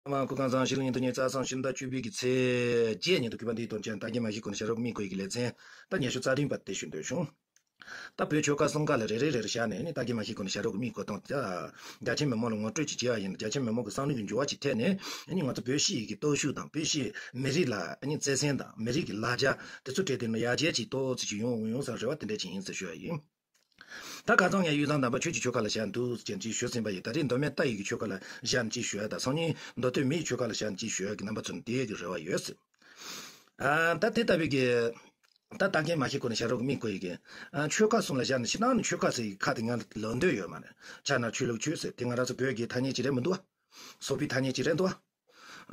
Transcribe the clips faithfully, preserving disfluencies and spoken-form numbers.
མ་སྐུ་ཁམས་བཟང་། ཕྱི་ལོ་ཉིས་སྟོང་ཉི་ཤུ་རྩ་གསུམ་ཕྱི་ཟླ་བཅུ་པའི་གི་ཚེས་བརྒྱད་ཉིན་དུ་གུས་པ་འདིའི་དོན་ཅན་ལྟ་གིན་མ་ཤེས་ཀུན་ཤ་རོགས་མི་ཁོ་ཡི་གི་ལེ་ཚན་ད་ཉི་ཤུ་རྩ་བདུན་པ་དེ་ཞུ་འདོད་བྱུང་། ད་བོད་ཆོལ་ཁ་གསུམ་ཀ་ལ་རེ་རེ་རེ་རེ་བཞག་ནས་ནི་ལྟ་གིན་མ་ཤེས་ཀུན་ཤ་རོགས་མི་ཁོ་དང་ད་རྒྱ་ཆེ་མི་མང་ལ་ངོ་སྤྲོད་ཅིག་བྱེད་ཡ་ཡིན། རྒྱ་ཆེ་མི་མང་གི་བསམ་བློ་གི་འགྱུར་བ་ཅིག་ཐེབས་ནས་ནི་ང་ཚོ་བོད་སྤྱི་ཡི་གི་སྟོབས་ཤུགས་དང་བོད་སྤྱི་མི་རིགས་ལ་ནི་བརྩེ་སེམས་དང་མི་རིགས་ཀྱི་ལ་རྒྱ་དེ་ཚོ་སྤྲད་དེ་ནི་ཡར་རྒྱས་ཅིག་ཏོག་ཙམ་ཅིག་ཡོང་ཡོང་ས་རེ་བ་དེ་འདྲ་ཅིག་ཡིན་ཟེར་ཞུ་ཡ་ཡིན། ད་ཁ་སང་ངས་དབུས་གཙང་དམ་པ་ཆོས་ཀྱི་ཆོལ་ཁ་ལ་བཞག་འདུག་ཅེས་ཅིག་ཞུས་ཟིན་པ་ཡིན། ད་རེས་མདོ་སྨད་རྟ་ཡི་གི་ཆོལ་ཁ་ལ་བཞག་ཅིག་ཞུ་ཡ། ད་སང་ཉིན་མདོ་སྟོད་མིའི་ཆོལ་ཁ་ལ་བཞག་ཅིག་ཞུ་ཡ་གི་རྣམ་པ་ཚོ་ནི་དེའི་གི་རེ་བ་ཡོད་ཟེར། ཨ་ད་དེ་ལྟ་བུའི་གི་ད་ལྟ་མཁན་མ་ཤེས་གོ་ནས་བྱ་རོག་གི་མིག་གོ་ཡི་གི་ཨ་ཆོལ་ཁ་གསུམ་ལ་བཞག་ནས་ཕྱི་ནང་ནས་ཆོལ་ཁ་ཟེར་ཡི་ཁ་དེ་ང་ལ་ལོ་འདོད་ཡོད་མ་རེད། ཆ་ན་ཆོས་ལུགས་ཆོས་ཟེར་དེ་ང་རང་ཚོ་བོད་ཀྱི་ཐ་སྙད་ཅིག་རེད་མི་འདུག་བ། སོག་པོའི་ཐ་སྙད་ཅིག་རེད་འདུག་བ།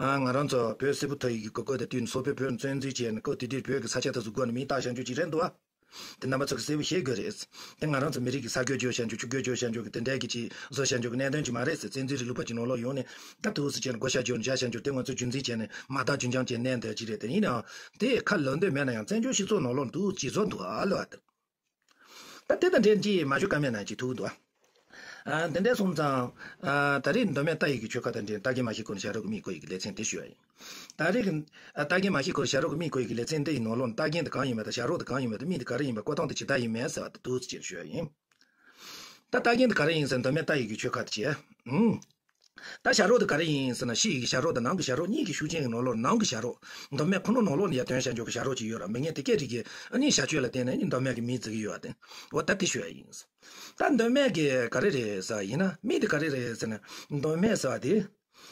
ཨ་ང་རང་ཚོ་བོད་སིལ་བུ་མཐོ་ཡི་གི་གོ་སྐབས་དེ་དུས་ནས་སོག་པོས་བོད་བཙན་འཛུལ་བྱས་ནས་སྐབས་དེ་དུས་བོད་ཀྱི་ས་ཆ་དེ་ཚོ་སྒོ་ནས་མིང་བཏགས་བཞག་རྒྱུ་ཅིག་རེད་འདུག་བ། དེ་རྣམ་པ་ཚོ་གི་གསལ་པོ་ཤེས་དགོས་རེད། དེ་ང་རང་ཚོ་མི་རིགས་ཀྱི་ས་རྒོད་བརྗོད་བཞག་རྒྱུ་ཆུ་རྒོད་བརྗོད་བཞག་རྒྱུ་གི་དེ་འདྲའི་གི་ཅིག་བཟོ་བཞག་རྒྱུ་གི་གནད་དོན་ཅིག་མ་རེད་ཟེར། བཙན་འཛུལ་རིང་ལུགས་པ་ཅིག་ནང་ལོགས་ཡོང་ནས་ད་དུས་སུ་བྱས་ནས་བགོ་བཤའ་རྒྱུ་བྱ་བཞག་རྒྱུ་དེ་ང་ཚོ་རྒྱུན་འཛིན་བྱས་ནས་མ་དག་རྒྱུན་འཁྱོངས་བྱས་གནས་འདོད་ཅིག་རེད། དེ་ཡིན་ནའང་དེ་ཁ་ལོ་འདོད་མེད་ན་ཡང་བཙན་བྱོལ་སྤྱི་ཚོགས་ནང་ལོགས་འདུག་ཅིག་བཟོ་འདུག་ཨ་ལོ་ཨ་དེ། ད་དེ་དང་འབྲེལ་གྱིས་མ་ཞུ་ཀ་མེད་ན་ཅིག་ཐུག་འདུག་ཨ། ཨ་འདི་འདྲ་སོང་ཙང་ཨ་ད་རེས་མདོ་སྨད་རྟ་ཡི་གི་ཆོལ་ཁ་དང་འབྲེལ་ལྟ་གིན་མ་ཤེས་སྐོར་བྱ་རོག་གི་མིག་གོ་ཡི་གི་ལེ་ཚན་དེ་ཞུ་ཡ་ཡིན། ད་རེས་ཀྱི་ཨ་ལྟ་གིན་མ་ཤེས་སྐོར་བྱ་རོག་གི་མིག་གོ་ཡི་གི་ལེ་ཚན་འདི་ཡི་ནང་ལོགས་ལྟ་གིན་དེ་གང་ཡིན་མེད་དང་བྱ་རོག་དེ་གང་ཡིན་མེད་དང་མིག་དེ་ག་རེ་ཡིན་པ་བཀོད་སྟངས་དེ་ཇི་ལྟར་ཡིན་མེད་ཟེར་བ་དེ་ཏོག་ཙམ་ཅིག་ཞུ་ཡ་ཡིན། ད་ལྟ་གིན་དེ་ག་རེ་ཡིན་ཟེར་མདོ་སྨད་རྟ་ཡི་གི་ཆོལ་ཁ་དེ་བྱས། ཨུམ། ད་བྱ་རོག་དེ་ག་རེ་ཡིན་ཟེར་ན་ཕྱི་ཡི་གི་བྱ་རོག་དང་ནང་གི་བྱ་རོག་གཉིས་ཀྱི་ཤུགས་རྐྱེན་གྱི་ནང་ལོགས་ནང་གི་བྱ་རོག་མདོ་སྨད་ཁོ་ན་ནང་ལོགས་ནས་ཡར་ཐོན་བྱ་རྒྱུ་གི་བྱ་རོག་ཅིག་ཡོད་ར། མི་ངན་དེ་སྐད་རིགས་ཀྱི་ཨ་ནི་བྱ་སྤྱོད་ལ་བརྟེན་ནས་ཨ་ནི་མདོ་སྨད་ཀྱི་མིང་བརྩི་གི་ཡོད་པ་དེ་འོ་ད་དེ་ཞུ་ཡ་ཡིན། ད་མདོ་སྨད་ཀྱི་ག་རེ་རེད་ཟེར་བ་ཡིན་ན་མིང་དེ་ག་རེ་རེད་ཟེར་ན་མདོ་སྨད་ཟེར་བ་དེ་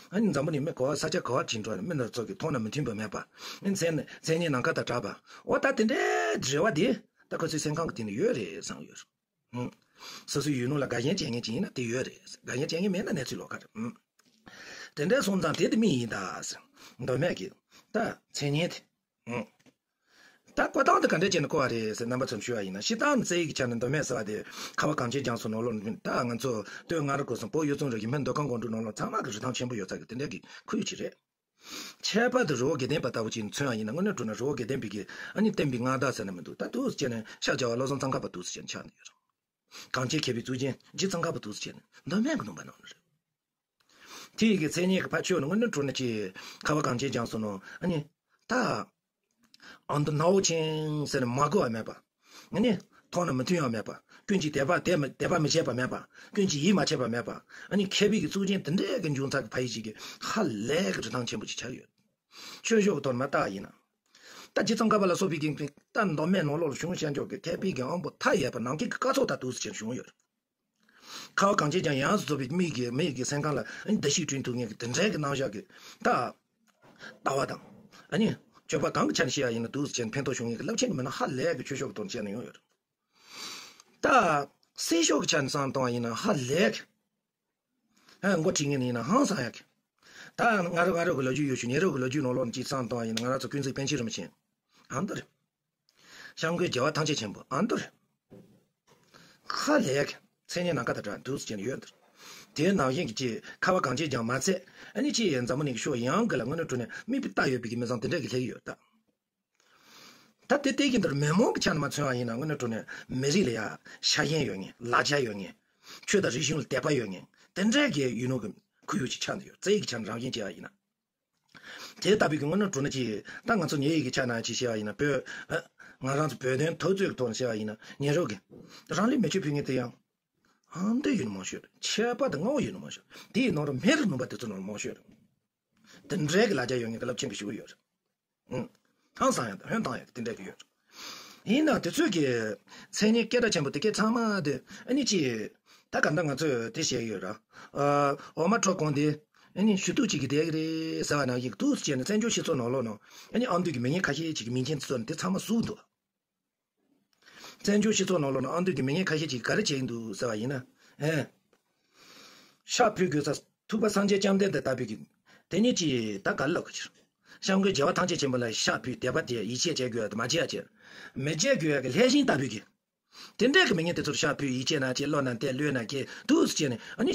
ཨ་ནི་འཛམ་བུ་གླིང་མི་ག་བ་ས་ཆ་ག་བ་ཅིག་འགྲོ་ནས་མི་སྣ་ཚོགས་ཀྱི་མཐོང་ན་མི་མཐུན་པ་མེད་པ། ཨ་ནི་མཚན་མཚན་སྙན་ནམ་མཁའ་དང་འདྲ་བ། འོ་ད་དེ་འདྲའི་རེ་བ་དེ་ད་ཁོ་ཚོའི་སེམས་ཁམས་ཀྱི་སྟེང་ནས་ཡོད་རེད་བསམ་ཡོད། ཨུམ། སོ་སོའི་ཡུལ་ལུང་ལ་དགའ་ཞེན་བྱེད་མཁན་ཅིག་ཡིན་ན་དེ་ཡོད་རེད། དགའ་ཞེན་བྱེད་མཁན་མེད་ན་གནས་ཚུལ་ལོགས་ཀ་རེད། ཨུམ། དེ་འདྲའི་སོང་ཙང་དེ་དེ་མིང་ཡིན་ད་ཟེར། མདོ་སྨད་ཀྱི་ད་མཚན་སྙན་དེ། ཨུམ། ད་བཀོད་སྟངས་དེ་ག་འདྲ་བྱས་ནས་བཀོད་པ་རེད་ཟེར་རྣམ་པ་ཚོར་ཞུ་བ་ཡིན་ན་སྤྱིར་བཏང་རྩ་ཡིག་གི་ཆ་ནས་མདོ་སྨད་ཟེར་བ་དེ་ཁ་བ་གངས་ཅན་ལྗོངས་སུ་ནང་ལོགས་ནས་ད་ང་ཚོ་སྟོད་མངའ་རིས་སྐོར་གསུམ་བོད་ཡུལ་གཙང་རུ་བཞི་སྨད་མདོ་ཁམས་སྒང་དྲུག་ནང་ལོགས་ཚང་མ་གི་རིན་ཐང་ཆེན་པོ་ཡོད་ས་གི་དེ་འདྲ་གི་ཁོར་ཡུག་ཅིག་རེད། ཁྱད་པར་དུ་རི་བོ་དགེ་ལྡན་པ་ལྟ་བུ་ཅིག་མཚོན་པ་ཡིན་ན་དངོས་གནས་དྲང་གནས་རི་བོ་དགེ་ལྡན་པའི་གི་ཨ་ནི་བསྟན་པའི་མངའ་བདག་ཟེར་ན་མི་འདུག་ད་འདུག་སེ་བྱས་ནས་ཤར་རྒྱལ་བ་བློ་བཟང་ཙོང་ཁ་པ་འདུག་སེ་བྱས་ནས་ཆགས་ནས་ཡོད་རེད། གངས་ཅན་མཁས་པའི་གཙུག་རྒྱན་རྗེ་ཙོང་ཁ་པ་འདུག་སེ་བྱས་ནས་མདོ་སྨད་ཀྱི་ལུང་པ་ནང་ལ་རེད། དེ་ཡི་གི་མཚན་སྙན་གྱི་ཕ་ཆོས་ནི་དངོས་གནས་དྲང་གནས་ཀྱི་ཁ་བ་གངས་ཅན་ལྗོངས་སུ་ནོ་ཨ་ནི་ད། ཨ་མདོ་ནག་པོ་ཅན་ཟེར་ནས་མ་གོ་བ་མེད་པ། ཨ་ནི། མཐོང་ན་མི་མཐུན་ཡང་མེད་པ། ཀུན་གྱིས་དད་པ་དད་མི་དད་པ་མི་བྱེད་པ་མེད་པ། ཀུན་གྱིས་ཡིད་མ་ཆེས་པ་མེད་པ། ཨ་ནི་མཁས་པའི་གི་གཙུག་རྒྱན་དེ་འདྲའི་གི་འབྱུང་ཚར་གི་ཕ་ཡུལ་ཅིག་གི་ཧ་ལས་གི་རིན་ཐང་ཆེན་པོ་ཅིག་ཆགས་ཡོད། ཆོས་ཕྱོགས་ཀྱི་ཐོག་ནས་མ་བལྟ་བ་ཡིན་ན། ད་རྗེ་ཙོང་ཁ་པ་ལ་སོགས་པའི་གི་ད་མདོ་སྨད་ནང་ལོགས་ལ་བྱུང་བཞག་འཇོག་གི་མཁས་པའི་གི་དབང་པོ་མཐའ་ཡས་པ་ནམ་མཁའི་གི་སྐར་ཚོགས་ལྟར་འདུག་སེ་བྱས་བྱུང་ཡོད། ཁ་བ་གངས་ཅན་ལྗོངས་ཡོངས་སུ་རྫོགས་པའི་མི་གི་མི་ཡི་གི་སེམས་ཁམས་ལ་འདུ་ཤེས་བསྐྲུན་ཐུབ་མཁན་གི་དེ་འདྲའི་གི་རྣམ་གཞག་གི་ད། ལྟ་བ་དང་། ཨ་ནི། སྤྱོད་པ་གང་གི་ཆ་ནས་བཤད་ཡ་ཡིན་ན་འདུག་སེ་བྱས་ནས་ཕན་ཐོགས་བྱུང་མཁན་གི་རླབས་ཆེན་གི་མི་སྣ་ཧ་ལས་གི་ཆོས་ཕྱོགས་གི་ཐོག་ནས་བཤད་ན་ཡོང་ཡོད་རེད། ད། སྲིད་ཕྱོགས་གི་ཆ་ནས་བསམ་བཏང་བ་ཡིན་ན་ཧ་ལས་གི། ཨ་མགོ་ཁྲིད་མཁན་ཡིན་ན་ཧང་སང་ཡ་གི། ད་ང་རང་ང་རང་གི་ལོ་རྒྱུས་ཡོད་ཤུལ་ཉེ་རབས་གི་ལོ་རྒྱུས་ནང་ལོགས་ནས་ཅིག་བསམ་བཏང་བ་ཡིན་ན་ང་རང་ཚོ་ཀུན་གཟིགས་པཎ་ཆེན་རིན་པོ་ཆེ། ཨ་མདོ་རེད། སྐྱབས་མགོན་རྒྱལ་བ་ཐམས་ཅད་མཁྱེན་པ་ཨ་མདོ་རེད། ཁ་ལས་མཚན་སྙན་ནམ་མཁའ་དང་འདྲ་འདུག་སེ་བྱས་ནས་ཡོད་འདུག་དེའི་ནང་བཞིན་གྱི་ཅིག་ཁ་བ་གངས་ཅན་ལྗོངས་མ་ཚད་ཨ་ནི་ཅིག་འཛམ་བུ་གླིང་གི་ཕྱོགས་ཡོངས་ཀྱི་ལ་དངོས་གནས་དྲང་གནས་མིག་དཔེ་ལྟ་ཡོད་པའི་གི་མི་ཚང་དེ་འདྲ་གི་སླེབས་ཡོད་ད། ད་དེ་ལྟས་ཀྱི་འདིར་མི་མང་གི་ཆ་ནས་མ་མཚོན་པ་ཡིན་ན་དངོས་གནས་དྲང་གནས་མི་རིགས་ལ་ཡ་ཤ་ཞེན་ཡོད་མཁན་ལ་རྒྱ་ཡོད་མཁན་ཆོས་དང་རིག་གཞུང་ལ་དད་པ་ཡོད་མཁན་དེ་འདྲ་གི་ཡུལ་ནང་གི་ཁོར་ཡུག་ཅིག་ཆགས་འདུག་ཡོད། རྩ་བའི་གི་ཆ་ནས་རང་བཞིན་བྱས་པ་ཡིན་ན། དེ་ལྟ་བུའི་གི་དངོས་གནས་དྲང་གནས་ཀྱི་ད་ང་ཚོ་ཉེ་ཡི་གི་ཆ་ནས་ཅིག་བཤད་པ་ཡིན་ན་བོད་ཨ་ང་རང་ཚོ་བོད་དོན་འཐབ་རྩོད་ཀྱི་ཐོག་ནས་བཤད་པ་ཡིན་ན་ཉེ་རབས་ཀྱི་རང་ལུས་མེ་མཆོད་ཕུལ་མཁན་དེ་ཡང་ཨ་མདོ་ཡུལ་ནས་མང་ཤོས་རེད། ཁྱད་པར་དུ་རྔ་བ་ཡུལ་ནས་མང་ཤོས་རེད། དེའི་ནང་དུ་མེ་རི་ནུབ་པ་དེ་ཚོ་ནང་མང་ཤོས་རེད། དེ་འདྲའི་གི་ལ་རྒྱ་ཡོད་མཁན་གི་རླབས་ཆེན་གི་ཞུ་གི་ཡོད་རེད། ཨང་། ཧང་སང་ཡང་དང་ཧོན་ཐང་ཡང་དེ་འདྲ་གི་ཡོད། ཡིན་ན་དེ་ཚོས་ཀྱི་མཚན་སྙན་སྐད་གྲགས་ཆེན་པོ་དེ་སྐད་ཚང་མ་དེ་ཨ་ནི་ཅི། ད་ག་འདྲ་ང་ཚོས་དེ་བཤད་ཡོད་ར། ཨ། འོ་མ་འཕྲོ་གོང་དེ་ཨ་ནི་ཞུ་གཏུག་ཅིག་གི་དེ་གི་རེད་ཟེར་བ་ནང་བཞིན་འདུག་སེ་བྱས་ནས་བཙན་བྱོལ་སྤྱི་ཚོགས་ནང་ལོགས་ནང་ཨ་ནི་ཨ་མདོའི་གི་མི་ངན་ཁ་ཤས་ཅིག་གི་མིང་ཅན་དེ་ཚོ་ནི་དེ་ཚང་མ་ཟུག་འདུག་བཙན་བྱོལ་སྤྱི་ཚོགས་ནང་ལོགས་ནང་ཨ་མདོའི་གི་མི་ངན་ཁ་ཤས་ཅིག་ག་རེ་བྱས་ཡིན་འདུག་ཟེར་བ་ཡིན་ན། ཨེ། ཕྱག་ཕུལ་དགོས་ས་ཐུབ་པ་སངས་རྒྱས་བཅོམ་ལྡན་འདས་ལྟ་བུའི་གི། དེ་ཉིད་ཀྱིས་ད་ག་ལ་གི་ཕྱིར། སྐྱབས་མགོན་རྒྱལ་བ་ཐམས་ཅད་མཁྱེན་པ་ལ་ཕྱག་ཕུལ་དད་པ་དེ་ཡིད་ཆེས་བྱེད་དགོས་ཡ་དེ་མ་བྱེད་ཡ་ཕྱིར། མི་བྱེད་དགོས་ཡ་གི་ལྷས་བྱིན་ལྟ་བུའི་གི། དེ་འདྲའི་གི་མི་ངན་དེ་ཚོར་ཕྱག་ཕུལ་ཡིད་ཆེས་ན་ཅི་བློ་ན་བདེ་ལོས་ན་སྐྱིད་འདུག་སེ་བྱས་ནས་ཨ་ནི།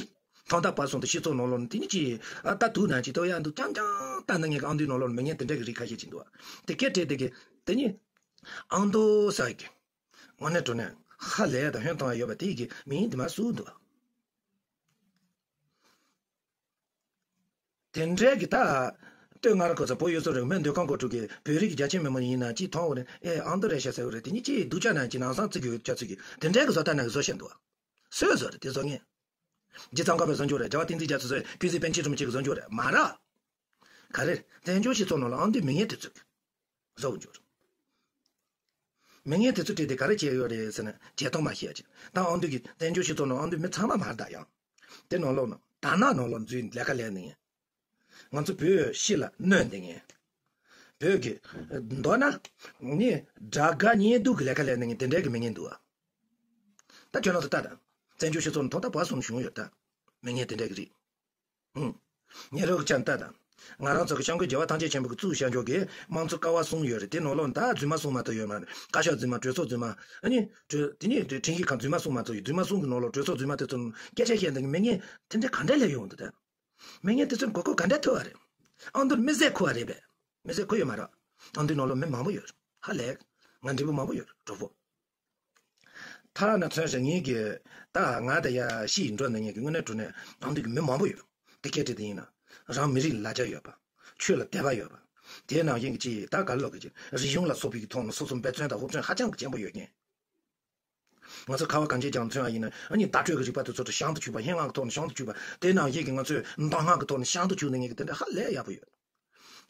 ཐང་ཐག་པ་སོང་དུ་སྤྱི་ཚོགས་ནང་ལོགས་ནས་དེ་ཉིད་ཀྱིས་ཨ་ད་དུག་ན་ཅི་ཏོ་ཡ་འདུག་རྐྱང་རྐྱང་ལྟ་ན་ངས་གི་ཨ་མདོའི་ནང་ལོགས་ནས་མི་ངན་དེ་འདྲའི་གི་རིགས་ཁ་ཤས་ཅིག་འདུག་བ། དེ་སྐད་བྲིས་དེ་གི་དེ་ཉིད། ཨ་མདོ་ཟེར་གི། དངོས་གནས་དྲང་གནས་ཧ་ལས་དང་ཧོན་ཐང་ཡོད་པ་དེ་གི་མིང་དེ་མ་སུ་འདུག་དེ་འདྲའི་གི་ད། སྟོད་མངའ་རིས་ཁོ་ཚོ་བོད་ཡུལ་ཚོ་རེད། སྨད་མདོ་ཁམས་སྒང་དྲུག་གི་བོད་རིགས་ཀྱི་རྒྱ་ཆེ་མི་མང་ཡིན་ན་ཅིག་མཐོང་བ་རེད། ཨེ་ཨ་མདོ་རེད་ཤག་ཟེར་བ་རེད། དེ་གཉིས་ཅིག་སྡུག་ཅག་ན་ཅིག་ནང་སང་བརྩི་དགོས་ཅག་ཚོད་ཀྱི་དེ་འདྲའི་གི་བཟོ་ལྟ་ན་གི་བཟོ་བཞིན་འདུག་སུས་བཟོ་རེད་དེ་བཟོ་མཁན། རྗེ་ཙོང་ཁ་པའི་བཟོ་འཇོག་རེད། རྒྱལ་བ་བསྟན་འཛིན་རྒྱ་མཚོ་ཚོས་ཀུན་གཟིགས་པཎ་ཆེན་རིན་པོ་ཆེ་གི་བཟོ་འཇོག་རེད་མ་རེད། ག་རེ། བཙན་བྱོལ་སྤྱི་ཚོགས་ནང་ལ་ཨ་མདོའི་མི་ངན་དེ་ཚོས་བཟོ་འཇོག་རེད། མི་ངན་དེ་ཚོ་བྲིས་ཏེ་ག་རེ་བྱས་ཡོད་རེད་ཟེར་ན་བྱེད་སྟངས་མ་ཤེས་ཀྱི། ད་ཨ་མདོ་གི་བཙན་བྱོལ་སྤྱི་ཚོགས་ནང་ཨ་མདོའི་མི་ཚང་མ་མ་རེད་ད་ཡང་། དེ་ནང་ལོགས་ན་དར་ནག་ནང་ལོགས་འཛུལ་ལས་ཀ་ལས་ནི། ང་ཚོ་བོད་ཕྱི་ལ་གནོད་འདི་ངན། བོད་ཀྱི་མདོར་ན་ནི་དགྲ་དགའ་གཉེན་སྡུག་གི་ལས་ཀ་ལས་ནི་ངན་དེ་འདྲའི་གི་མི་ངན་འདུག་ཨ། ད་ཁྱོད་རང་ཚོ་ལྟ་དང་། བཙན་བྱོལ་སྤྱི་ཚོགས་ནང་ཐོག་མཐའ་བར་གསུམ་བྱུང་ཡོད་ད། མི་ངན་དེ་འདྲའི་གི་རིགས། ཧུམ། ཉེ་རབས་ཀྱང་ལྟ་དང་། ང་རང་ཚོ་གི་སྐྱབས་མགོན་རྒྱལ་བ་ཐམས་ཅད་མཁྱེན་པ་གི་གཙུག་བཤད་འཇོག་གི་དམངས་གཙོ་ཀ་བ་གསུམ་ཡོད་རེད། དེ་ནང་ལོགས་ད་རྫུན་མ་གསུང་མ་ཐུབ་ཡོད་མ་རེད། བཀའ་ཤག་རྫུན་མ། གྲོས་ཚོགས་རྫུན་མ། ཨ་ནི་གྲོས་དེ་ནི་ཁྲིམས་ཞིབ་ཁང་རྫུན་མ་གསུང་མ་ཐུབ་ཡོད། རྫུན་མ་གསུང་གི་ནང་ལོགས་གྲོས་ཚོགས་རྫུན་མ་དེ་ཚོ་སྐད་ཆ་བཤད་འདི་གི་མི་ངན་དེ་འདྲ་ག་འདྲ་སླེབས་ཡོང་འདུག་ད། མི་ངན་དེ་ཚོའི་མགོ་སྐོར་ག་འདྲ་ཐུབ་པ་རེད། ཨ་མདོར་མི་བསད་ཁུར་བ་རེད་པས། མི་བསད་ཁུར་ཡོད་མ་རེད། ཨ་མདོའི་ནང་ལོགས་མི་མང་པོ་ཡོད་རེད། ཧ་ལས། ང་འདྲི་པོ་མང་པོ་ཡོད་རེད་གྲོགས་པོ། ཐ་ན་ཚོན་ཞིག་ངེད་ཀྱི་ད་ང་ད་ཡ་ཤི་ཡི་འགྲོ་ནས་ངེད་ཀྱི་དངོས་གནས་དྲང་གནས་ཨ་མདོ་གི་མི་མང་པོ་ཡོད། དེ་སྐད་བྲིས་དེ་ཡིན་ན། རང་མི་རིགས་ལ་ལ་རྒྱ་ཡོད་པ། ཆོས་ལ་དད་པ་ཡོད་པ། དེའི་ནང་བཞིན་གྱི་ཅིག་ད་ག་ལོག་གི་ཅིག་རིག་གཞུང་ལ་སོགས་པའི་གི་ཐོག་ནས་སོ་སོ་འབད་བརྩོན་དང་ཧུར་བརྩོན་ཧ་ཅང་གི་ཆེན་པོ་ཡོད་མཁན། ང་ཚོ་ཁ་བ་གངས་ཅན་ལྗོངས་མཚོན་པ་ཡིན་ན་ཨ་ནི་བརྡ་སྤྲོད་ཀྱི་རིག་པ་དེ་ཚོ་ཞང་དུ་ཆུད་པ། སྙན་ངག་གི་ཐོག་ནས་ཞང་དུ་ཆུད་པ། དེའི་ནང་བཞིན་གྱི་ང་ཚོས་གདམས་ངག་གི་ཐོག་ནས་ཞང་དུ་ཆུད་ནས་ངེད་ཀྱི་དེ་འདྲ་ཧ་ལས་ཡག་པོ་ཡོད།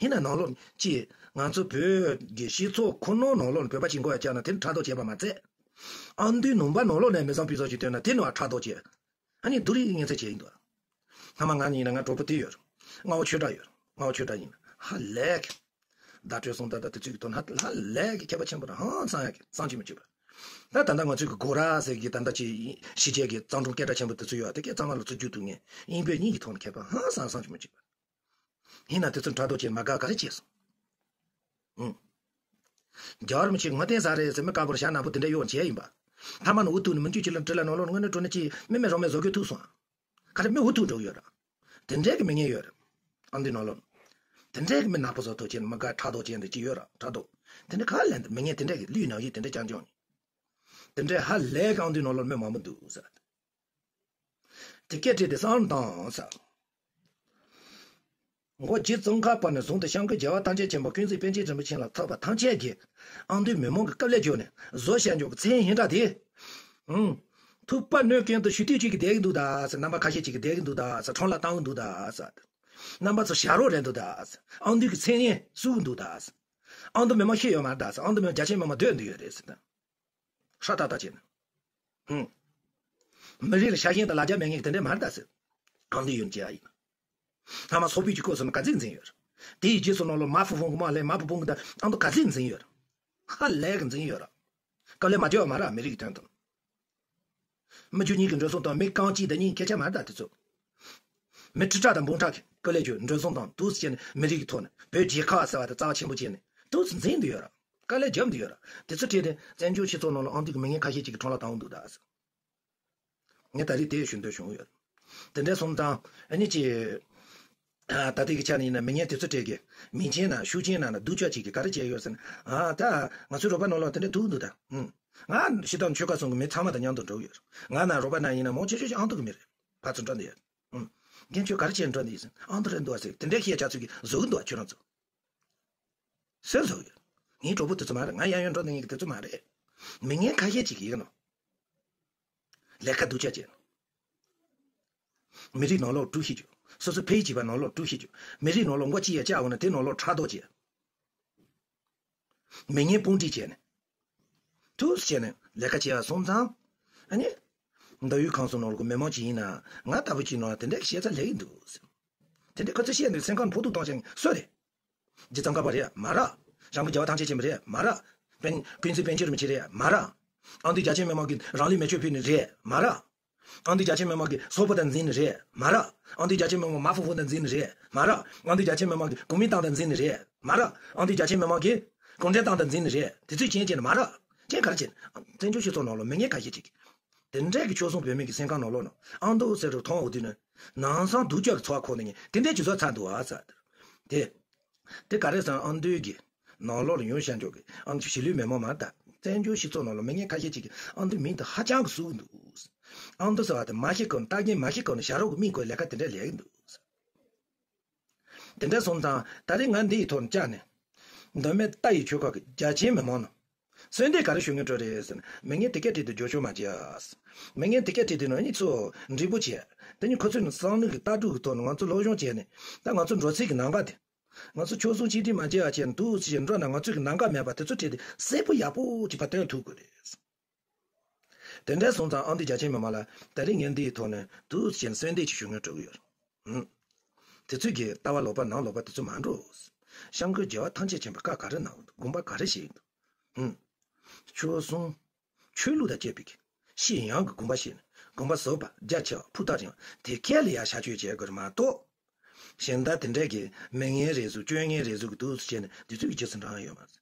ཡིན་ན་ནང་ལོགས་ཅིག་ང་ཚོ་བོད་ཀྱི་སྤྱི་ཚོགས་ཁོ་ནའི་ནང་ལོགས་ནས་བོད་པ་ཅིག་མགོ་ཡར་བཀྱགས་ན་དེ་ཕྲག་དོག་བྱས་པ་མ་ཚད། ཨ་མདོའི་ནང་པ་ནང་ལོགས་ནས་མི་བཟང་སྤུས་ཚོགས་ཅིག་བཏོན་ན་དེ་ནང་ཕྲག་དོག་བྱས། ཨ་ནི་སྡུག་རུས་ངན་ཚད་བྱས་ཡིན་འདུག་སྔ་མ་ང་ཡིན་ན་ང་གྲོགས་པོ་དེ་ཡོད། རྔ་བོ་ཆོས་གྲགས་ཡོད། རྔ་བོ་ཆོས་གྲགས་ཡིན་ན་ཧ་ལས་གི། བརྡ་སྤྲོད་གསུང་སྟངས་དང་དེ་ཚོའི་གི་ཐོག་ན་ཧ་ལས་གི་མཁས་པ་ཆེན་པོ་རང་ཧང་སང་ཡག་གི་བསམ་གྱིས་མི་ཁྱབ་པ། ད་ད་ལྟ་ང་ཚོའི་གི་གོ་ར་ཟེར་གི་ད་ལྟ་ཅིག་ཕྱི་རྒྱལ་གི་བརྩམས་སྒྲུང་སྐད་གྲགས་ཆེན་པོ་དེ་ཚོ་ཡོད་དེ་གའི་གཙང་མ་ལ་ཚུར་བསྒྱུར་ཐུབ་མཁན་དབྱིན་བོད་གཉིས་ཀྱི་ཐོག་ནས་མཁས་པ་ཧང་སང་བསམ་གྱིས་མི་ཁྱབ་པ། ཡིན་ན་དེ་ཚོ་ཕྲག་དོག་བྱས་མ་དགའ་ག་རེ་བྱས་སོང་། ཨུང་། རྒྱལ་བ་རིན་པོ་ཆེ་ངོ་བསྟན་ས་རེད་ཟེར་མི་དཀར་པོར་ཞྭ་ནག་པོ་དེ་འདྲ་གཡོག་བྱས་ཡིན་པ། ཐ་མ་ན་འུ་ཐུག་ནས་མི་འཇུ་ཅི་ལ་འདྲི་ལ་ནང་ལོགས་དངོས་གནས་དྲང་གནས་ཅིག་མི་མེད་རང་མེད་བཟོ་དགོས་ཐུག་སོང་ཨ། ག་རེ་མི་འུ་ཐུག་འགྲོ་གི་ཡོད་ར། དེ་འདྲའི་གི་མི་ངན་ཡོད་ར། ཨ་འདི་ནང་ལོགས། དེ་འདྲའི་གི་མི་ནག་པོ་བཟོ་ཐུག་བྱས་ནས་མི་དགའ་ཕྲག་དོག་བྱས་འདི་ཅི་ཡོད་ར་ཕྲག་དོག་དེ་འདྲ་ག་ལས་འདི་མི་ངན་དེ་འདྲ་གི་ལུས་ནང་བཞིན་དེ་འདྲ་རྐྱང་རྐྱང་ནི། དེ་འདྲའི་ཧ་ལས་གི་ཨ་འདི་ནང་ལོགས་མི་མང་པོ་འདུག་ཟེར། དེ་སྐད་བྲིས་ཏེ་བསམ་བློ་བཏང་ཟེར། མགོ་རྗེ་ཙོང་ཁ་པ་ནས་བཟུང་སྟེ་སྐྱབས་མགོན་རྒྱལ་བ་ཐམས་ཅད་མཁྱེན་པ་ཀུན་གཟིགས་པཎ་ཆེན་རིན་པོ་ཆེ་ལ་སོགས་པ་ཐམས་ཅད་ཀྱིས་ཨ་མདོའི་མི་མང་གི་སྐབས་ལས་བརྒྱུད་ནས་བཟོ་བཞག་འཇོག་གི་མཚན་སྙན་གྲགས་དེ། ཨང་། ཐུབ་པ་སྣོད་ཀན་ཏུ་ཞུ་དུས་གཅིག་གི་བསྡད་ཀྱི་འདུག་ད་ཟེར། རྣམ་པ་ཁ་ཤས་ཅིག་གི་བསྡད་ཀྱི་འདུག་ད་ཟེར། ཁྲོམ་ལ་བཏང་གི་འདུག་ད་ཟེར། རྣམ་པ་ཚོ་ཞབས་རོགས་རེད་འདུག་ད་ཟེར། ཨ་མདོའི་གི་མཚན་སྙན་བསུ་གི་འདུག་ད་ཟེར། ཨ་མདོ་མི་མང་ཤེས་ཡོད་མ་རེད་ད་ཟེར། ཨ་མདོ་མི་རྒྱ་ཆེ་མི་མང་སྡོད་འདི་ཡོད་རེད་ཟེར་ད། ཧྲ་ཏག་ཏག་བྱས་ནས། ཧུམ། མི་རིགས་ལ་ཤ་ཞེན་དང་ལ་རྒྱ་མེད་མཁན་གྱི་དེ་འདྲས་མ་རེད་ད་ཟེར། གང་འདི་ཡོད་ཀྱི་ཨ་ཡིན། སྔ་མ་སོག་པོའི་གི་སྐོར་སོང་ན་ག་ཚོད་འཛིན་ཡོད་རེད། དེའི་རྗེས་སུ་ནང་ལོགས་མ་ཧྥུ་ཧྥུང་གི་མ་ལས་མ་ཧྥུ་ཧྥུང་གི་ད་ཨང་དུ་ག་ཚོད་འཛིན་ཡོད་རེད། ཧ་ལས་གི་འཛིན་ཡོད་རེད། དཀའ་ལས་མ་བརྒྱབ་པ་མ་རེད་མི་རིགས་ཀྱི་དོན་དུ། མི་རྒྱུ་གཉིས་ཀྱི་འགྲོ་སོང་དང་མི་རྐང་གཅིག་དང་གཉིས་སྐད་ཆ་མ་རེད་ད་དེ་ཚོ། མི་ཁྲི་ཕྲག་དང་འབུམ་ཕྲག་གི་དཀའ་ལས་བརྒྱབ་འགྲོ་སོང་དང་དུས་སུ་བྱས་ནས་མི་རིགས་ཀྱི་ཐོག་ནས་བོད་རྒྱལ་ཁབ་ཟེར་བ་དེ་རྩ་བ་ཆེན་པོ་བྱས་ནས་དུས་སུ་འཛིན་འདི་ཡོད་རེད། དཀའ་ལས་བརྒྱབ་འདི་ཡོད་རེད། དེ་ཚོ་ཁྲིད་དེ་བཙན་བྱོལ་སྤྱི་ཚོགས་ནང་ལ་ཨང་ཏི་གི་མི་ངན་ཁ་ཤས་ཅིག་གི་ཁྲོམ་ལ་བཏང་འདུག་ད། ངས་ད་རེས་དེ་ཞུ་འདོད་བྱུང་ཡོད། དེ་འདྲ་སོང་ཙང་ཨ་ནི་ཅི། ད་ལྟའི་གི་ཆ་ནས་ཡིན་ན་མི་ངན་དེ་ཚོ་གྲས་ཀྱི་མིང་ཅན་ན་ཤུགས་ཅན་ན་ན་སྡུག་ཅག་ཅིག་གི་ག་རེ་བྱས་ཡོད་ཟེར་ན། ཨ་ད་ང་ཚོའི་རོགས་པ་ནང་ལོགས་དེ་འདྲ་ཐུག་འདུག་ད། ང་ཕྱི་ཐོག་ཆོལ་ཁ་གསུམ་གི་མི་ཚང་མ་དང་མཉམ་དུ་འགྲོ་གི་ཡོད། ང་ན་རོགས་པ་ན་ཡིན་ན་མང་ཆེ་ཤོས་ཤིག་ཨང་ཏི་གི་མི་རེད། ཕར་ཚུར་འགྲོ་འདི་ཡོད། རྒན་ཁྱོད་ག་རེ་བྱས་འགྲོ་འདི་ཡིན་ཟེར། ཨང་ཏི་རེད་འདུག་ཟེར། དེ་འདྲའི་ཤེས་བྱ་ཚོད་ཀྱི་བཟོ་གི་འདུག་ཁྱོད་རང་ཚོ། སུས་བཟོ་ཡོད། ངའི་གྲོགས་པོ་དེ་ཚོ་མ་རེད། ང་གཡས་གཡོན་འགྲོ་འདི་ངེད་ཀྱི་དེ་ཚོ་མ་རེད། མི་ངན་ཁ་ཤས་ཅིག་ཡིན་ནོ། ལས་ཀ་སྡུག་ཅག་བྱས། མི་རིགས་ནང་ལོགས་དཀྲུག་ཤེས་རྒྱུ། སོ་སོ་ཕལ་ཆེ་བ་ནང་ལོགས་དཀྲུག་ཤེས་རྒྱུ། མི་རིགས་ནང་ལོགས་མགོ་ཅི་ཡ་བཅག་འོང་ན་དེ་ནང་ལོགས་ཕྲག་དོག་བྱས། མི་ངན་དཔུང་སྒྲིག་བྱས་ནས། ཐུགས་བྱས་ནས་ལས་ཀ་བྱས་པ་སོང་ཙང་། ཨ་ནི། མདོ་དབུས་ཁམས་གསུམ་ནང་ལོགས་མི་མང་ཅིག་ཡིན་ན་ང་ལྟ་བུ་ཅིག་ནང་དེ་འདྲའི་བཤད་ཚ་ལས་ཀྱི་འདུག་ཟེར། དེ་འདྲའི་ཁོ་ཚོས་བཤད་འདུག་སེམས་ཁམས་ཕོག་ཐུག་བཏང་བྱས་ནས་སུ་རེད། རྗེ་ཙོང་ཁ་པ་རེད་མ་རེད། སྐྱབས་མགོན་རྒྱལ་བ་ཐམས་ཅད་མཁྱེན་པ་རེད་མ་རེད། པཎ་ཀུན་གཟིགས་པཎ་ཆེན་རིན་པོ་ཆེ་རེད་མ་རེད། ཨ་མདོའི་རྒྱ་ཆེ་མི་མང་གིས་རང་ལུས་མེ་མཆོད་ཕུལ་ནི་རེད་མ་རེད། ཨ་མདོའི་རྒྱ་ཆེ་མི་མང་གིས་སོག་པོ་དང་འཛིང་ནི་རེད་མ་རེད། ཨ་མདོའི་རྒྱ་ཆེ་མི་མང་མ་ཧྥུ་ཧྥུ་དང་འཛིང་ནི་རེད་མ་རེད། ཨ་མདོའི་རྒྱ་ཆེ་མི་མང་གིས་གོ་མིན་ཏང་དང་འཛིང་ནི་རེད་མ་རེད། ཨ་མདོའི་རྒྱ་ཆེ་མི་མང་གིས་གུང་ཁྲན་ཏང་དང་འཛིང་ནི་རེད། དེ་ཚོའི་རྐྱེན་བྱས་ནས་མ་རེད། རྐྱེན་ག་རེ་བྱས་ནས། བཙན་བྱོལ་སྤྱི་ཚོགས་ནང་ལ་མི་ངན་ཁ་ཤས་ཅིག་གིས། དེ་འདྲའི་གི་ཆོལ་གསུམ་བོད་མི་གི་སེམས་ཁམས་ནང་ལོགས་ན་ཨ་མདོ་ཟེར་རུ་མཐོང་འོ་དུས་ནས་ནང་སང་སྡུག་ཅག་གི་འཚོ་བ་ཁོ་ནས་ངས་དེ་འདྲའི་ཇི་ཚོད་ཚར་འདུག་ཨ་ཟེར། དེ། དེ་ག་རེ་ཟེར་ན་ཨ་མདོའི་གི་ནང་ལོགས་ལ་ཡོང་བཞག་འཇོག་གི་ཨ་མདོ་གཞིས་ལུས་མི་མང་མ་ད་བཙན་བྱོལ་སྤྱི་ཚོགས་ནང་ལ་མི་ངན་ཁ་ཤས་ཅིག་གིས་ཨ་མདོའི་མིང་དེ་ཧ་ཅང་གི་བསུ་གི་འདུག་ཨ་མདོ་ཟེར་བ་དེ་མ་ཤེས་གོ་ནས་རྟགས་རྒྱན་མ་ཤེས་གོ་ནས་ཞྭ་རོགས་གི་མིང་བཀོད་ལས་ཀ་དེ་འདྲ་ལས་གི་འདུག་དེ་འདྲ་སོང་ཙང་ད་རེས་ང་འདི་ཡི་ཐོག་ནས་བཅར་ནས། མདོ་སྨད་རྟ་ཡི་ཆོལ་ཁ་གི་རྒྱ་ཆེའི་མི་མང་ནང་། གསོལ་འདེབས་ག་རེ་ཞུ་སྙིང་བྲོ་རེད་ཟེར་ན། མི་ངན་དེ་སྐད་བྲིས་དུས་རྒྱབ་སྐྱོར་མ་བྱེད་ཨ། མི་ངན་དེ་སྐད་བྲིས་དུས་ནང་གཉིས་ཚོ་འགྲིག་པོ་བྱས། དེ་ནི་ཁོ་ཚོས་ནི་བསམ་བློ་གི་ལྟ་གྲུབ་ཀྱི་ཐོག་ནས་ང་ཚོ་སློབ་སྦྱོང་བྱས་ནས། ད་ང་ཚོ་འགྲོ་ཚུལ་གྱི་ལམ་ཁ་དེ། ང་ཚོ་ཆོལ་གསུམ་གཅིག་སྒྲིལ་མ་བྱེད་ཨ་བྱས་ནས་འདུག་ཟེར་བྱས་འགྲོ་ན། ང་ཚོས་ཀྱི་ལམ་ཁ་མེད་པ་དེ་ཚོ་བྲིས་ཏེ་གསལ་པོ་ཡག་པོ་ཅིག་ཕར་སྟོན་ཐུབ་དགོས་རེད། དེ་འདྲ་སོང་ཙང་ཨ་མདོའི་རྒྱ་ཆེའི་མི་མང་ལ་ད་རེས་ངས་འདིའི་ཐོག་ནས་འདུག་ཟེར་ནས་གསོལ་འདེབས་ཅིག་ཞུ་སྙིང་བྲོ་གི་ཡོད། ཧུམ། དེ་ཚོས་ཀྱི་ལྟ་བ་ལོག་པ་ནང་ལོག་པ་དེ་ཚོ་མ་འགྲོ། སྐྱབས་མགོན་རྒྱལ་བ་ཐམས་ཅད་མཁྱེན་པའི་བཀའ་ག་རེ་གནང་འདུག་དགོངས་པ་ག་རེ་བཞེས་འདུག་ཧུམ། ཆོལ་གསུམ། ཆོས་ལུགས་དང་བཅས་པའི་གི་ཤེས་ཡོན་གྱི་དགོངས་པ་བཞེས་ནས། དགོངས་པ་ཟབ་པ་རྒྱ་ཆེ་བ་ཕུགས་ཐག་རིང་བ་དེ་སྐད་ལ་ཡ་ཤར་བསྐྱོད་བྱེད་དགོས་རེད་མ་གཏོགས། གཞན་དག་དེ་འདྲས་ཀྱི་མི་ངན་རེ་ཟུང་སྤྱོད་ངན་རེ་ཟུང་གི་འདུག་ཟེར་བྱས་ནས་དེ་ཚོས་ཀྱི་རྗེས་སུ་འབྲང་ཡ་ཡོད་མ་རེད།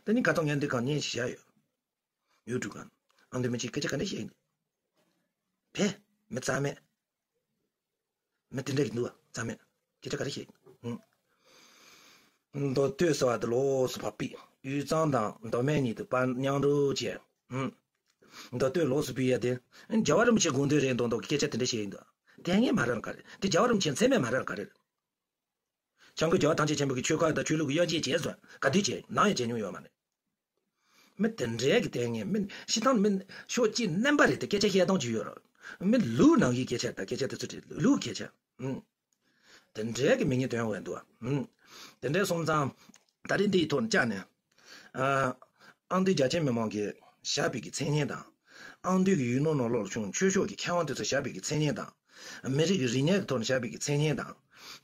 ད་ནི་ཁ་ཐོག་ངས་འདི་གང་ཉན་ཞིག་བྱ་ཡོད། ཡུལ་གྲུ་གང་། ཨ་མདོའི་མི་གཅིག་སྐད་ཆ་ག་འདྲ་བཤད་ཡིན། བས། མི་རྩ་མེད། མི་དེ་འདྲ་གི་འདུག་བ་རྩ་མེད། སྐད་ཆ་ག་རེ་བཤད་ཡིན། མདོ་སྟོད་ཟེར་བ་དེ་ལོགས་སུ་ཕར་ཕུད། དབུས་གཙང་དང་མདོ་སྨད་གཉིས་དེ་ཕར་མཉམ་རུབ་བྱས། མདོ་སྟོད་ལོགས་སུ་ཕུད་ཡ་དེ། རྒྱལ་བ་རིན་པོ་ཆེ་དགོངས་དོན་རེད་མདོག་མདོག་གི་སྐད་ཆ་དེ་འདྲ་བཤད་ཡིན་འདུག་དེ་ངས་མ་རེད་ག་རེད། དེ་རྒྱལ་བ་རིན་པོ་ཆེ་མཚན་སྨད་མ་རེད་ག་རེད། སྐྱབས་མགོན་རྒྱལ་བ་ཐམས་ཅད་མཁྱེན་པ་གི་ཆོལ་ཁ་དང་ཆོས་ལུགས་ཀྱི་དབྱེ་འབྱེད་བྱས་སོང་། ག་དུས་བྱས་ནམ་ཡང་བྱས་མྱོང་ཡོད་མ་རེད། མི་དེ་འདྲའི་གི་ལྟས་ངན་མི་སྤྱིར་བཏང་མི་ཕྱོགས་གཅིག་རྣམ་པ་རེད་དེ་སྐད་ཆ་བཤད་སྟངས་ཅིག་ཡོད་རེད། མི་ལུགས་ནང་གི་སྐད་ཆ་དང་སྐད་ཆ་དེ་ཚོ་རེད་ལུགས་སྐད་ཆ། ཨུམ། དེ་འདྲའི་གི་མི་ངན་སྟོན་འོས་འདུག་ཨུམ། དེ་འདྲའི་སོང་ཙང་། ད་རེས་འདི་ཡི་ཐོག་ནས་བཅར་ནས། ཨ། ཨ་མདོའི་རྒྱ་ཆེའི་མི་མང་གིས་བཞག་པའི་གི་མཚན་སྙན་དང་། ཨ་མདོའི་གི་ཡུལ་ནང་ནང་ལོགས་ལ་བྱུང་ཆོས་ཕྱོགས་ཀྱི་མཁས་དབང་དེ་ཚོས་བཞག་པའི་གི་མཚན་སྙན་དང་། མི་རིགས་ཀྱི་རིག་གནས་ཀྱི་ཐོག་ནས་བཞག་པའི་གི་མཚན་སྙན་དང་།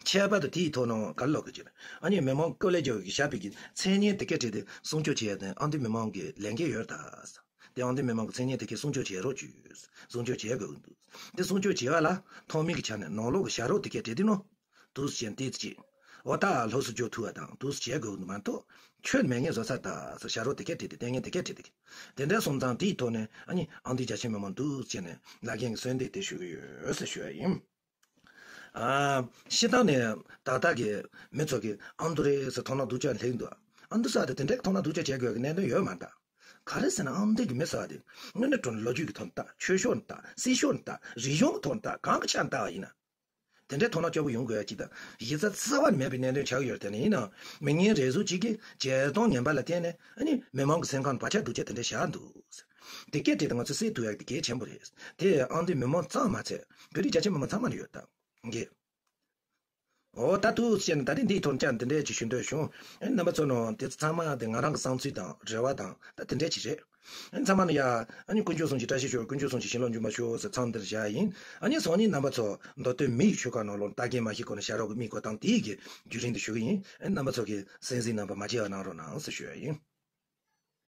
ཁྱད་པར་དུ་དེའི་ཐོག་ནས་ག་རེ་ལབ་དགོས་ཀྱི་རེད། ཨ་ནི་མི་མང་ཀུན་ལེགས་རྒྱལ་པོ་གིས་བཞག་པའི་གི་མཚན་སྙན་དེ་སྐད་བྲིས་ཏེ་སྲུང་སྐྱོབ་བྱེད་ཡ་དེ་ཨ་མདོའི་མི་མང་གི་ལས་འགན་ཡོད་ད། དེ་ཨ་མདོའི་མི་མང་གི་མཚན་སྙན་དེ་གའི་སྲུང་སྐྱོབ་བྱེད་རོགས་བྱོས། སྲུང་སྐྱོབ་བྱེད་དགོས་ཀྱི་འདུག་དེ་སྲུང་སྐྱོབ་བྱེད་པ་ལ་ཐོག་མའི་གི་ཆ་ནས་ནང་ལོགས་ཀྱི་བྱ་རོག་དེ་གའི་གྲས་དེ་ནོ། འདུག་སེ་བྱས་ཏེ་ཅིག་འོ་ད་ལྷོ་སུ་འཇོག་ཐུབ་པ་དང་འདུག་སེ་བྱེད་དགོས་ཀྱི་འདུག་མ་གཏོགས། ཁྱོད་མེད་ངན་བཟོ་ཚར་ད་ཟེར་བྱ་རོག་དེ་གའི་གྲས་དེ་ལྟས་ངན་དེ་གའི་གྲས་དེ་གི། དེ་འདྲ་སོང་ཙང་དེའི་ཐོག་ནས་ཨ་ནི་ཨ་མདོའི་རྒྱ་ཆེའི་མི་མང་འདུག་སེ་བྱས་ནས་ལ་རྒན་གྱི་གསོལ་འདེབས་དེ་ཞུ་གི་ཡོད་ཟེར་ཞུ་ཡ་ཡིན། ཨ། སྤྱིར་བཏང་ནས་ཏག་ཏག་གི་མི་ཚོ་གིས་ཨ་མདོ་རེད་ཟེར་མཐོང་སྣང་སྡུག་ཅག་སླེབས་འདུག་ཨ་མདོ་ས་དེ་དེ་འདྲའི་མཐོང་སྣང་སྡུག་ཅག་བྱེད་དགོས་ཀྱི་གནད་དོན་ཡོད་མ་རེད་ད། ག་རེ་ཟེར་ན་ཨ་མདོ་གི་མི་ཟེར་བ་དེ་དངོས་གནས་དྲང་ལོ་རྒྱུས་ཀྱི་ཐོག་ནས་ལྟ། ཆོས་ཕྱོགས་ནས་ལྟ། སྲིད་ཕྱོགས་ནས་ལྟ། རིག་གཞུང་གི་ཐོག་ནས་ལྟ། གང་གི་ཆ་ནས་ལྟ་བ་ཡིན་ན། དེ་འདྲའི་མཐོང་སྣང་སྐྱོ་པོ་ཡོང་དགོས་ཡ་ཅིག་དང་གཞི་རྩ་རྩ་བ་ནས་མེད་པའི་གནད་དོན་ཆགས་ཡོད་དེ་ནི་ཡིན་ནའང་མི་ངན་རེ་ཟུང་གཅིག་གིས་བྱེད་སྟངས་ངན་པ་ལ་བརྟེན་ནས་ཨ་ནི་མི་མང་གི་སེམས་ཁམས་བག་ཆགས་སྡུག་ཅག་དེ་འདྲ་བཞག་འདུག་དེ་སྐད་དེ་ང་ཚོས་སེལ་ཐུབ་ཡག་དེ་གལ་ཆེན་པོ་རེད། དེ་ཨ་མདོའི་མི་མང་ཙམ་མ་ཚད་བོད་རིགས་རྒྱ་ཆེ་མི་མང་ཚང་མ་ལ་ཡོད་ད། འགེ། འོ་ད་འདུག་སེ་བྱས་ནས་ད་རེས་འདིའི་ཐོག་ནས་ཀྱང་འདི་འདྲས་ཅིག་ཞུ་འདོད་བྱུང་། ཨེ་རྣམ་པ་ཚོ་ནང་དེ་ཚོ་ཚང་མ་དེ་ང་རང་གི་བསམ་ཚུལ་དང་རེ་བ་དང་ད་དེ་འདྲས་ཅིག་རེད། ཨེ་ཚང་མ་ནས་ཡ་ཨ་ནི་དཀོན་མཆོག་གསུམ་གྱི་བཀྲ་ཤིས་ཤོག་དཀོན་མཆོག་གསུམ་གྱི་བྱིན་རླབས་འབྱུང་བར་ཤོག་ཟེར་མཚམས་འདིར་བཞག་ཡིན། ཨ་ནི་སང་ཉིན་རྣམ་པ་ཚོ་མདོ་སྟོད་མི་ཡི་ཆོལ་ཁ་ནང་ལོགས་ལྟ་གིན་མ་ཤེས་སྐོར་ནས་བྱ་རོག་གི་མིག་སྐོར་དང་དེའི་གི་བརྒྱུད་རིམ་དེ་ཞུ་གི་ཡིན། ཨེ་རྣམ་པ་ཚོ་གིས་གསན་གཟིགས་གནང་བ་མ་བརྗེད་པ་གནང་རོགས་གནང་ཟེར་ཞུ་ཡ་ཡིན།